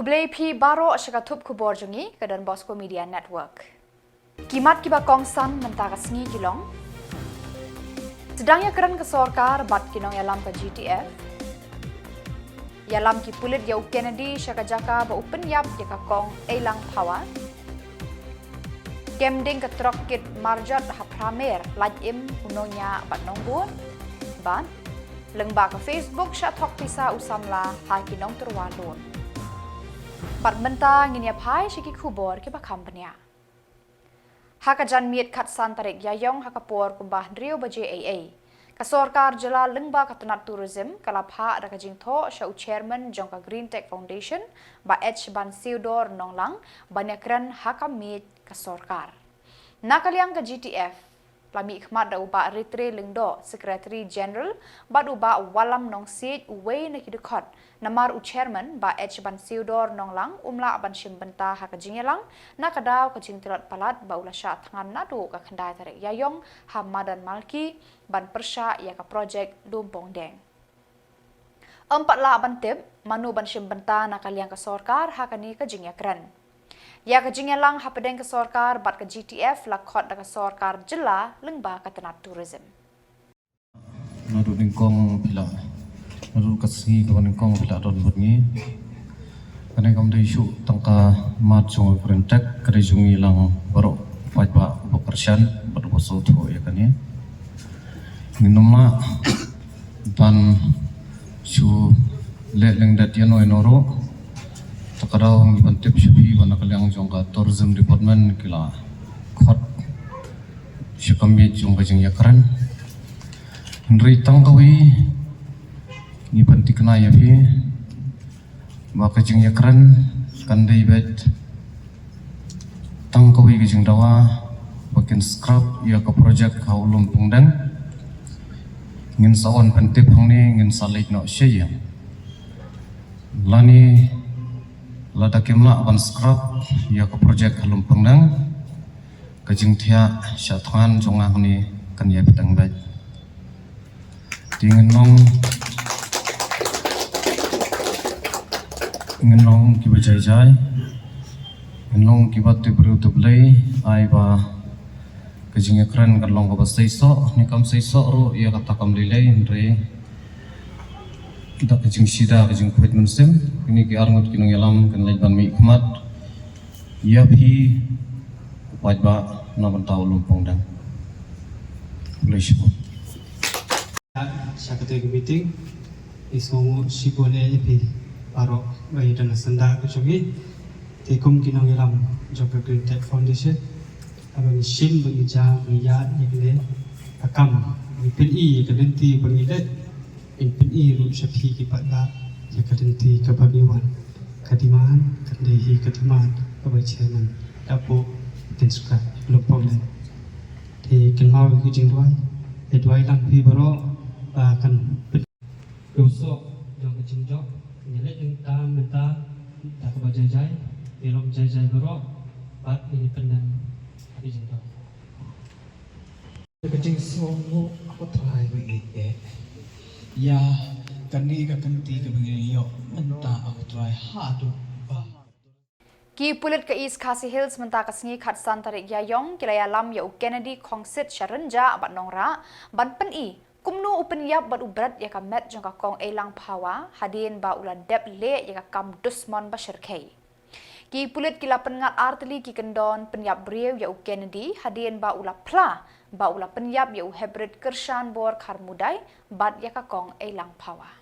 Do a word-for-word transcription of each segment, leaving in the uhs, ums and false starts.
Khublei phi baroh sha ka thup khubor jong ngi ka Don Bosco Media Network. Ki mat kiba kongsan mynta ka sngi ki long: Sdang ïakren ka sorkar bad ki nongïalam ka G T F. Ïalam ki pulit ïa u Kennedy sha ka jaka ba u pynïap ïa ka kong Eilang Phawa. Kem ding ka trok kit marjot ha Phramer, lait im u nongñiah bad nongbud. Bad lyngba ka Facebook shah thok pisa u samla ha ki nongtyrwa lun. Bad mynta ngin ïa phai sha ki khubor kiba kham bniah. Ha ka janmiet khatsan tarik Ïaïong ha ka por kumba hynriew baje eiei, ka sorkar jylla lyngba ka tnat tourism ka la phah da ka jingthoh sha u chairman jong ka Green Tech Foundation, Bah H Bansiewdor Nonglang, ban ïakren ha ka miej ka sorkar. Na ka liang ka G T F la mihkhmat da u Bah Ritre Lyngdoh, Secretary General, bad u Bah Wallam Nongsiej, uwei na ki dkhot, namar u chairman, Bah H Bansiewdor Nonglang, um lah ban shim bynta ha ka jingïalang na ka daw ka jingtlot palat ba u la shah thngan naduh ka khyndai tarik Ïaïong ha madan Malki ban pyrshah ïa ka projek Dumpongdeng. Ym pat lah ban tip mano ban shim bynta na ka liang ka sorkar ha kane ka jingïakren. Ïa ka jingïalang hapdeng ka sorkar bad ka G T F la khot da ka sorkar jylla lyngba ka tnat tourism. Naduh nyngkong phi la, naduh ka sngi kaba nyngkong phi la don bad ngi. Kane kam dei shuh tang ka mat jong ka Green Tech, ka dei jong ngi lang baroh, paidbah uba kyrshan bad uba sngewthuh ïa kane. Ngin ym lah ban shu leh lyndet ïano ïano ruh. Ta ka daw ngi ban tip sha phi ba na ka liang jong ka Tourism Department ki la khot sha ka miej jong ka jingïakren. Hynrei tang kawei ngi pynthikna ïa phi ba ka jingïakren kan dei beit tang kawei ka jingdawa ba kin scrap ïa ka projek ha u lum pangdang. Ngin sa wan pyntip hangne, ngin sa leit noh sha ïing. Lane lada kim lah ban scrap ïa ka projek ha lum pangdang, ka jingthiah shah thngan jong nga hangne kan ïai bteng beit. Te ngin long, ngin long kiba jai jai, ngin long kiba tip briew tip Blei, ai ba ka jingïakren kan long kaba seisoh, ne kam seisoh ruh ïa kata kam lei lei, hynrei da ka jingshida ka jingkhuid mynsiem, kine ki arngut ki nongïalam kin leit ban mihkhmat ïa phi u paidbah na bynta u lum pangdang. Khublei shibun. Sha katei ka meeting, i sngewnguh shibun ïa phi baroh ba i don ha syndah ka jong i. Te kum ki nongïalam jong ka Green Tech Foundation, haba ngi shim, ba ngi ja, ba ngi ïaid ïa kane ka kam, ngi pyni ïa ka lynti ba ngi leit, ngi pyni ruh sha phi ki paidbah ïa ka lynti kaba ngi wan. Ka demand kan dei hi ka demand kaba chairman da buh, tin suka lum pom leh. Te kynmaw ïa ka jingduwai, te duwai lang phi baroh ba kan pyn- Ka soh jong ka jingjop, ngi leit nangta mynta da kaba jai jai, ngi long jai jai baroh, bad ngi pyndem ha ka jingdon. Ka jingsngewnguh, ah ko Trai, ba ngi ïeit ïa kane ka kynti kaba ngi ïoh mynta, ah ko Trai, haduh ba. Ki pulit ka East Khasi Hills mynta ka sngi khatsan tarik Ïaïong ki la ïalam ïa u Kennedy Khongsit sha Rynjah bad Nongrah ban pyni kumno u pynïap bad u bret ïa ka met jong ka kong Eilang Phawa hadien ba u la dep leh ïa ka kam dusmon ba shyrkhei. Ki pulit ki la pynngat artylli ki kyndon pynïap briew ïa u Kennedy hadien ba u la phla ba u la pynïap ïa u Hebrid Kyrshan Borkhar Mudai bad ïa ka kong Eilang Phawa.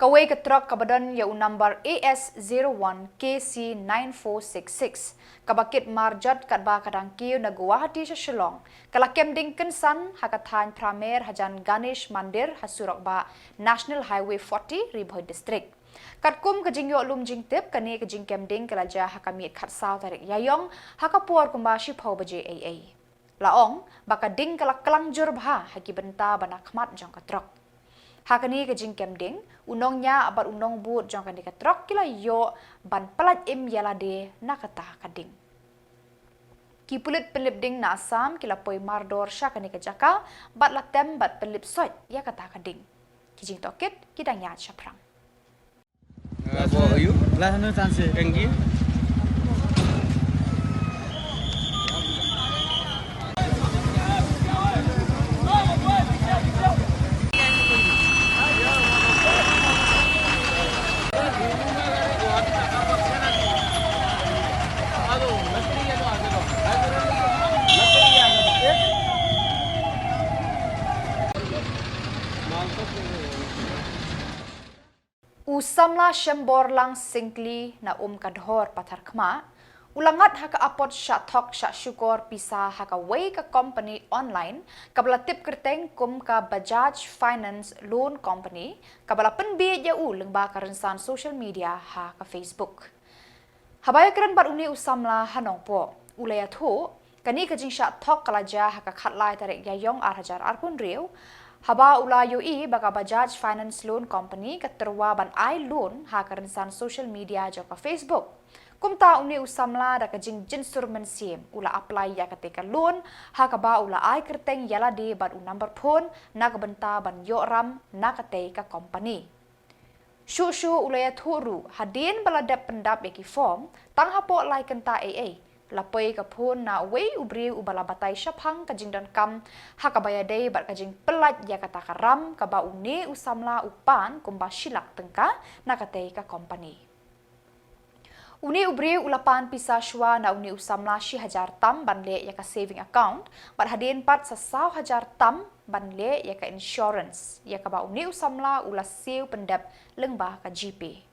Kawei ka trok kaba don ïa u number A S zero one K C nine four six six, kaba kit marjot katba ka dang kiew na Guwahati sha Shillong, ka la kem ding kynsan ha ka thaiñ Pramer hajan Ganesh Mandir ha surok bah National Highway forty, Ri Bhoi District. Katkum ka jingïoh lum jingtip, kane ka jingkem ding ka la jia ha ka miet khatsaw tarik Ïaïong ha ka por kumba shiphew baje eiei. La ong ba ka ding ka la klang jur bha ha ki bynta ba na khmat jong ka trok. Ha kane ka jingkem ding, u nongñiah bad u nongbud jong kane ka trok ki la ïoh ban pyllait im ïa lade na kata ka ding. Ki pulit pynlip ding na Assam ki la poi mardor sha kane ka jaka bad la tem bad pynlip soit ïa kata ka ding. Ki jingtohkit ki dang ïaid shaphrang. U samla Shemborlang Syngkli na Umkadhor, Patharkhmah, u la ngat ha ka apot shah thok shah shukor pisa ha kawei ka company online kaba la tip kyrteng kum ka Bajaj Finance Loan Company, kaba la pynbiej ïa u lyngba ka rynsan social media ha ka Facebook. Haba ïakren bad une u samla ha Nongpoh, u la ïathuh, kane ka jingshah thok ka la jia ha ka khatlai tarik Ïaïong ar hajar arphew hynriew, haba u la ïohi ba ka Bajaj Finance Loan Company ka tyrwa ban ai loan ha ka rynsan social media jong ka Facebook. Kumta une u samla da ka jingjynsur mynsiem u la apply ïa kata ka loan, ha kaba u la ai kyrteng ïa lade bad u number phone na ka bynta ban ïoh ram na kata ka company. Shuh shuh u la ïathuh ruh, hadien ba la dep pyndap ïa ki form, tang hapoh lai kynta eiei, la poi ka phone na uwei u briew uba la batai shaphang ka jingdonkam ha kaba ïadei bad ka jingpyllait ïa kata ka ram kaba une u samla u pan kumba shi lak tyngka na kata ka company. Une u briew u la pan pisa shuwa na une u samla shi hajar tam ban leh ïa ka saving account, bad hadien pat sa saw hajar tam ban leh ïa ka insurance, ïa kaba une u samla u la siew pyndep lyngba ka GPay.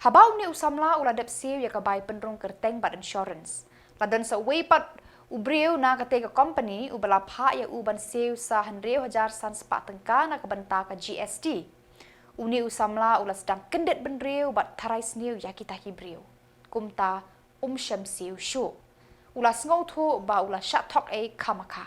Haba une u samla u la dep siew ïa ka bai pynrung kyrteng bad insurance, la don sa uwei pat u briew na kata ka company uba la phah ïa u ban siew sa hynriew hajar san spah tyngka na ka bynta ka GST. Une u samla u la sdang kyndit bynriew bad tharai sniew ïa kita ki briew. Kumta um shym siew shuh. U la sngewthuh ba u la shah thok ei khamkha.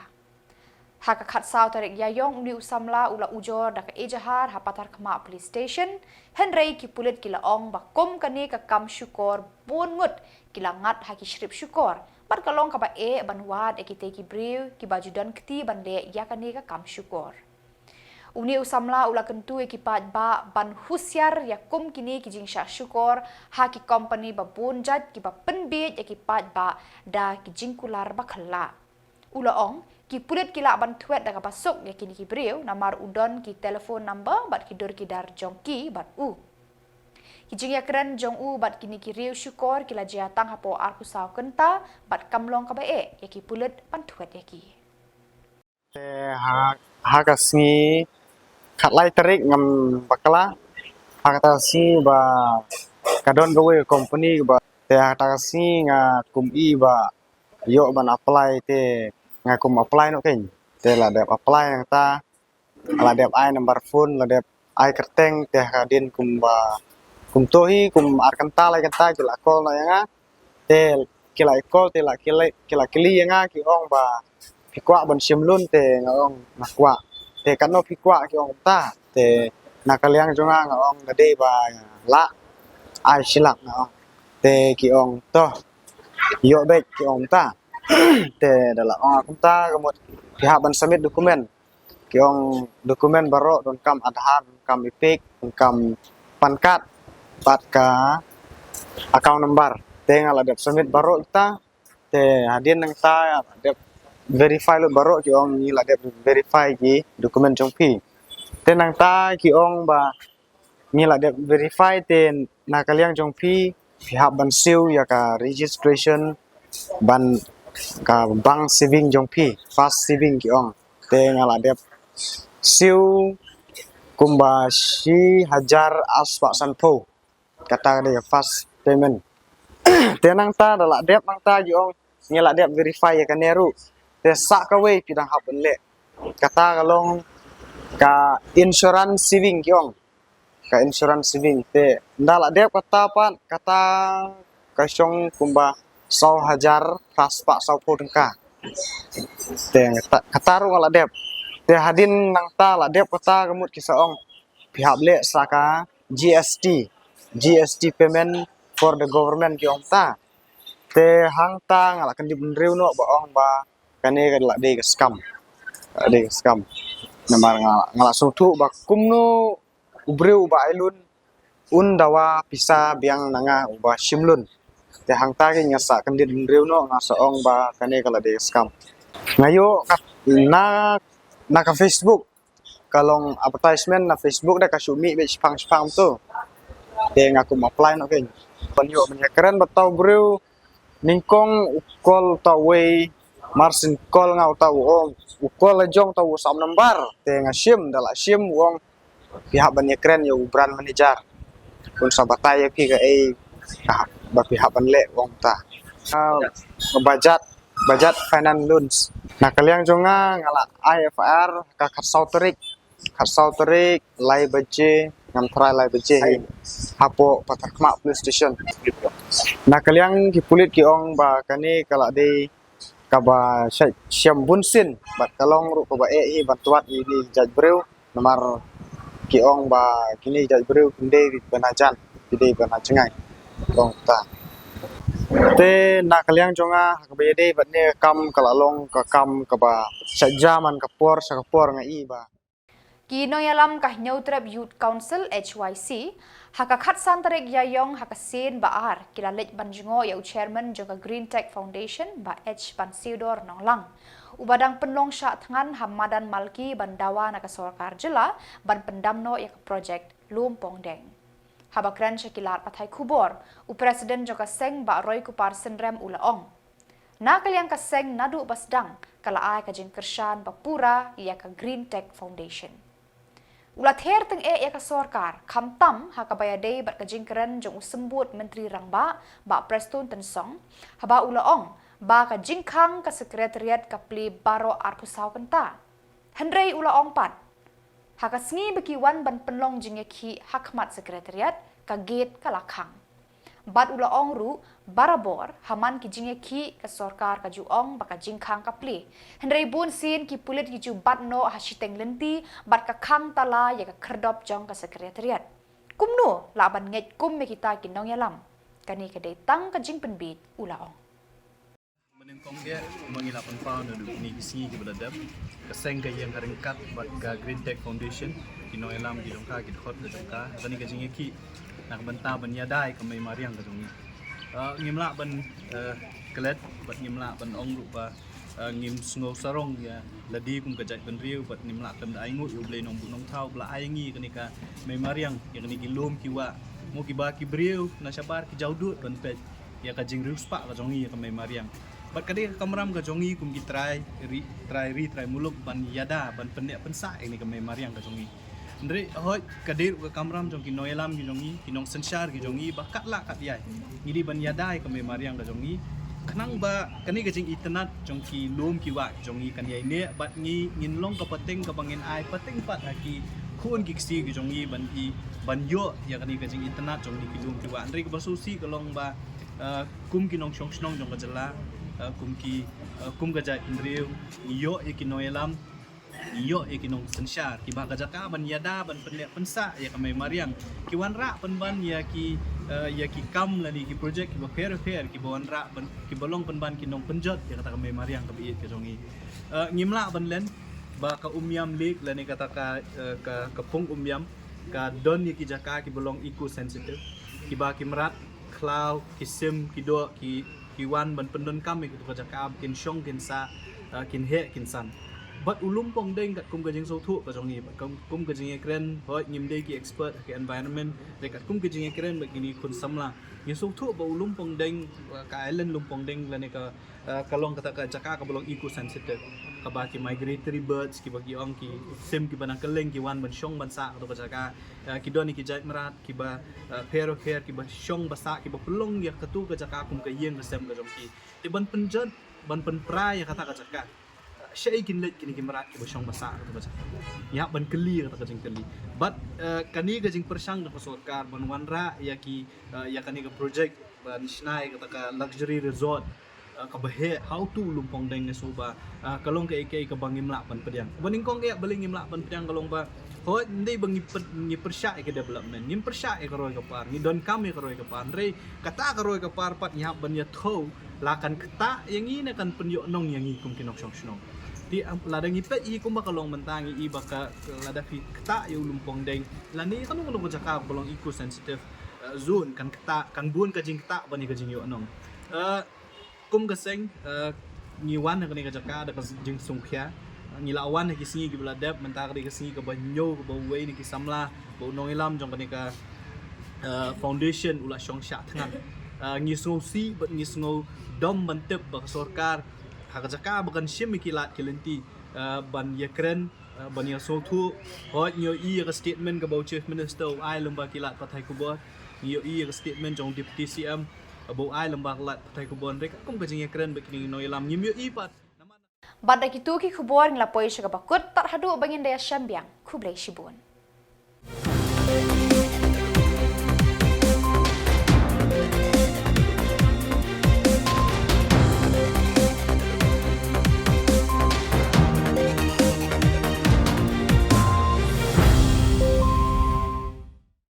Ha ka khatsaw tarik Ïaïong une u samla u la ujor da ka ejahar ha Patharkhmah Police Station, hynrei ki pulit ki la ong ba kum kane ka kam shukor bun ngut ki la ngat ha ki shrip shukor, bad ka long kaba eh ban wad ïa kita ki briew kiba ju don kti ban leh ïa kane ka kam shukor. Une u samla u la kyntu ïa ki paidbah ban husiar ïa kum kine ki jingshah shukor ha ki company ba bun jait kiba pynbiej ïa ki paidbah da ki jingkular ba khlaiñ. U la ong, ki pulit ki lah ban thwet da kaba suk ïa kine ki briew namar u don ki telephone number bad ki dur ki dar jong ki bad u. Ki jingïakren jong u bad kine ki riew shukor ki la jia tang hapoh arphew saw kynta bad kam long kaba eh ïa ki pulit ban thwet ïa ki. Te ha, ha ka sngi khatlai tarik ngam bakla, Ha kata ka sngi ba ka don kawei ka company ba, te ha kata ka sngi nga kum i ba ïoh ban apply, te nga kum apply noh kein. Te la dep apply nangta, la dep ai number phone, la dep ai kyrteng, te hadien kumba, kumto hi kum ar kynta lai kynta ki la call noh ïa nga. Te ki la call, te la ki la, ki la kylli ïa nga, ki ong ba phi kwah ban shim loan? Te nga ong nga kwah. Te katno phi kwah? Ki ong ta. Te na ka liang jong nga, nga ong nga dei ba lah ai shi lak, nga ong. Te ki ong to, ïoh beit, ki ong ta. Te da la ong kumta ka mut phi hap ban submit document. Ki ong document baroh, donkam Aadhaar, donkam EPIC, donkam PAN card, bad ka account number. Te nga la dep submit baroh kita. Te hadien nangta la dep verify lut baroh, ki ong ngi la dep verify ki document jong phi. Te nangta ki ong ba ngi la dep verify, te na ka liang jong phi, phi hap ban siew ïa ka registration, ban ka bank saving jong phi, fast saving ki ong. Te nga la dep siew kumba shi hajar arspah sanphew. Kata ka dei ka first payment. Te nangta da la dep nangta ki ong ngi la dep verify ïa kane ruh. Te sa kawei phi dang hap ban leh. Kata ka long ka insurance saving ki ong. Ka insurance saving. Te nda la dep kata pat, kata ka shong kumba saw hajar phra spah sawphew tyngka. Te kata, kata ruh nga la dep. Te hadien nangta la dep kata ka mut ki sa ong phi hap leh sa ka GST, GST payment for the government ki ong ta. Te hangta nga la kyndit bynriew noh ba ong ba kane ka la dei ka scam. Ka la dei ka scam. Namar nga, nga la sngewthuh ba kumno u briew uba ai loan un dawa pisa biang na nga uba shim loan. Te hangta ki nga sa kyndit bynriew noh, nga sa ong ba kane ka la dei ka scam. Nga ïoh kat na, na ka Facebook, ka long advertisement na Facebook, da ka shu mih beit shipang shipang tu. Te nga kum apply noh kein. Ban ïoh ban ïakren bad uta u briew, nyngkong u call uta uwei, mar syn call nga uta u ong, u call la jong uta u WhatsApp number. Te nga shim, da la shim u ong phi hap ban ïakren ïa u branch manager, un sa batai ïa phi kaei ka hap, ba phi hap ban leh, u ong ta. Ah, Bajaj, Bajaj Finance Loans. Na ka liang jong nga, nga la ai FIR ka khatsaw tarik, khatsaw tarik lai baje, ngam tharai lai baje hi, hapoh Patharkhmah Police Station. Na ka liang ki pulit ki ong ba kane ka la dei kaba shait shem bunsien, bad ka long ruh kaba eh hi ban twad ïa kine ki jait briew. Namar ki ong ba kine ki jait briew kim dei ban hajan, ki dei ban hajngai, ong ta. Te na ka liang jong nga, ha kaba ïadei bad kane ka kam, ka la long ka kam kaba shait jia man ka por sha ka por, nga i ba. Ki nongïalam ka Hynñiewtrep Youth Council, H Y C, ha ka khatsan tarik Ïaïong ha ka sien ba ar, ki la leit ban jngoh ïa u chairman jong ka Green Tech Foundation, Bah H Bansiewdor Nonglang, uba dang pynlong shah thngan ha madan Malki ban dawa na ka sorkar jylla ban pyndam noh ïa ka projek Lum Pongdeng. Haba kren sha ki lad pathai khubor, u president jong ka seng, Bah Roykupar Synrem, u la ong, na ka liang ka seng naduh ba sdang ka la ai ka jingkyrshan ba pura ïa ka Green Tech Foundation. U la ther tyngeh ïa ka sorkar, khamtam ha kaba ïadei bad ka jingkren jong u symbud Myntri Rangbah, Bah Prestone Tynsong, haba u la ong ba ka jingkhang ka Secretariat ka plie baroh arphew saw kynta. Hynrei u la ong pat, ha ka sngi ba ki wan ban pynlong jingïakhih ha khmat Secretariat, ka gate ka la khang. Bad u la ong ruh, barabor ha man ki jingïakhih ka sorkar ka ju ong ba ka jingkhang ka plie. Hynrei bunsien ki pulit ki ju bat noh ha shiteng lynti bad ka khang tala ïa ka khyrdop jong ka Secretariat. Kumno lah ban ngeit kum ïa kita ki nongïalam? Kane ka dei tang ka jingpynbiej, u la ong. Mynnyngkong eh, kumba ngi la pynpaw naduh kine ki sngi kiba la dep, ka seng ka ïeng ha ryngkat bad ka Green Tech Foundation, ki nongïalam ki jong ka, ki dkhot ka jong ka, ha kane ka jingïakhih na ka bynta ban ïada ïa ka mei mariang ka jong ngi. Ah, ngim lah ban, eh, klet bad ngim lah ban ong ruh ba, eh, ngim sngew sarong ïa lade kum ka jaitbynriew bad ngim lah khlem da ainguh ïa U Blei Nongbuh Nongthaw ba la ai ïa ngi kane ka mei mariang, ïa kane ki lum ki wah, mo kiba ki briew na shabar ki jaw dud ban peit ïa ka jingriewspah ka jong ngi ïa ka mei mariang. Bad ka dei ka kamram ka jong ngi kum ki trai ri, trai ri, trai muluk ban ïada, ban pynneh pynsah ïa kane ka mei mariang ka jong ngi. Hynrei hoi ka dei ruh ka kamram jong ki nongïalam ki jong ngi, ki nongsynshar ki jong ngi, ba katba lah katba ïai ngi dei ban ïada ïa ka mei mariang ka jong ngi. Khnang ba kane ka jingitynnad jong ki lum ki wah ki jong ngi kan ïai neh bad ngi ngin long ka pateng kaba ngin ai pateng pat ha ki khun ki ksiew ki jong ngi ban ïoh, ban ïoh ïa kane ka jingitynnad jong ngi ki lum ki wah. Hynrei kaba sngewsih ka long ba, eh, kum ki nongshong shnong jong ka jylla, eh, kum ki, eh, kum ka jaitbynriew, ngi ïoh ïa ki nongïalam, ngi ïoh ïa ki nongsynshar kiba ha ka jaka ban ïada ban pynneh pynsah ïa ka mei mariang, ki wanrah pynban ïa ki, eh, ïa ki kam lane ki projek kiba pher pher kiba wanrah ban, kiba long pynban ki nongpynjot ïa kata ka mei mariang kaba ïeit ka jong ngi. Eh, ngim lah ban len ba ka Umiam Lake lane kata ka, eh, ka, ka pung Umiam ka don ïa ki jaka kiba long eco sensitive, kiba ki mrad khlaw, ki sim, ki doh, ki, ki wan ban pyndonkam ïa katu ka jaka ba kin shong kin sah, eh, kin heh kin san. Bad u Lumpong Deng katkum ka jingsngewthuh ka jong ngi, bad kum, kum ka jingïakren, hoi ngim dei ki expert ha ka environment, hynrei katkum ka jingïakren bad kine ki khun samla, ngi sngewthuh ba u Lumpong Deng, eh, ka island Lumpong Deng lane ka, eh, ka long kata ka jaka kaba long eco sensitive, kaba ki migratory birds, kiba ki ong ki sim kiba na kylleng ki wan ban shong ban sah katu ka jaka. Eh, ki don ïa ki jait mrad kiba, eh, pher pher kiba shong ba sah, kiba pynlong ïa katu ka jaka kum ka ïing ka sem ka jong ki. Te ban pynjot, ban pynpra ïa kata ka jaka, eh, shaei kin leit kine ki mrad kiba shong ba sah katu ka jaka? Ngi hap ban kylli ïa kata ka jingkylli. Bad, eh, kane ka jingpyrshang jong ka sorkar ban wanrah ïa ki, eh, ïa kane ka projek ban shna ïa kata ka luxury resort, eh, kaba heh ha utu u Lumpong Deng, nga sngew ba, eh, ka long kaei kaei kaba ngim lah ban pdiang. Ba nyngkong eh balei ngim lah ban pdiang ka long ba, hoi, ym dei ba ngi py-, ngi pyrshah ïa ka development, ngim pyrshah ïa ka roi ka par, ngi donkam ïa ka roi ka par, hynrei kata ka roi ka par pat ngi hap ban ïathuh la kan ktah ïa ngi ne kan pynïohnong ïa ngi kum ki nongshong shnong. Te, em, lada ngi peit ïa kumba ka long mynta ngi i ba ka, lada phi ktah ïa u Lumpong Deng lane kano kano ka jaka kaba long eco sensitive, eh, zone, kan ktah, kan bun ka jingktah ban ïa ka jingïohnong. Eh, kum ka seng, eh, ngi wan ha kane ka jaka da ka jingsngewkhia. Ngi la wan ha ki sngi kiba la dep, mynta ka dei ka sngi kaba hynñiew kaba uwei na ki samla, ba u nongïalam jong kane ka, eh, foundation u la shong shah thngan. Eh, ngi sngewsih bad ngi sngewdom ban tip ba ka sorkar ha ka jaka ba kan shim ïa ki lad ki lynti, eh, ban ïakren, eh, ban ïasngewthuh. Hooid, ngi ïohi ïa ka statement kaba u Chief Minister u ai lyngba ki lad pathai khubor. Ngi ïohi ïa ka statement jong u Deputy C M, eh, ba u ai lyngba ki lad pathai khubor. Hynrei katkum ka jingïakren bad kine ki nongïalam ngim ïohi pat. Bad da kitu ki khubor ngi la poi sha kaba kut, tad haduh ba ngin da ïashem biang. Khublei shibun.